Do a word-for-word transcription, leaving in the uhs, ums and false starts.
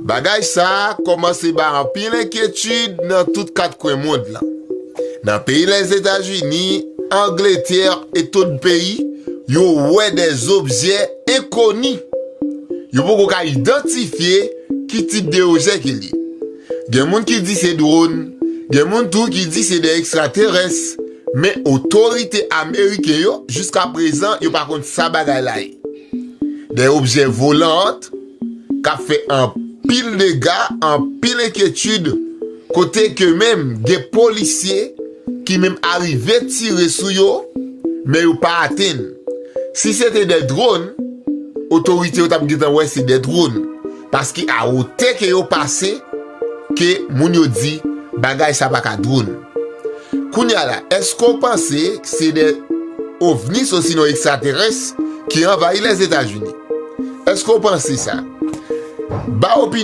Bagay sa a kòmanse bay anpil enkyetid nan tout kat kwen mond lan. Nan peyi Lèzetazini, Angletè e tout peyi, yo wè de objè enkoni. Yo poko ka idantifye ki tip de objè ke l ye. Gen moun ki di se dwòn, gen moun tou ki di se de ekstraterès, men otorite ameriken yo, jiska prezan, yo pa konn sa bagay la ye. De objè volan k ap fè anpil dega, anpil enkyetid, kote ke menm gen polisye ki menm arive tire sou yo, men yo pa atenn. Si se te de dwòn, otorite yo t ap gentan wè se de dwòn. Paske a wotè ke yo pase, ke moun yo di bagay sa pa ka dwòn. Kounye a la, èske w panse se de ovnis osinon ekstraterès ki anvayi Lèzetazini? Èske w panse sa? Ba opinyon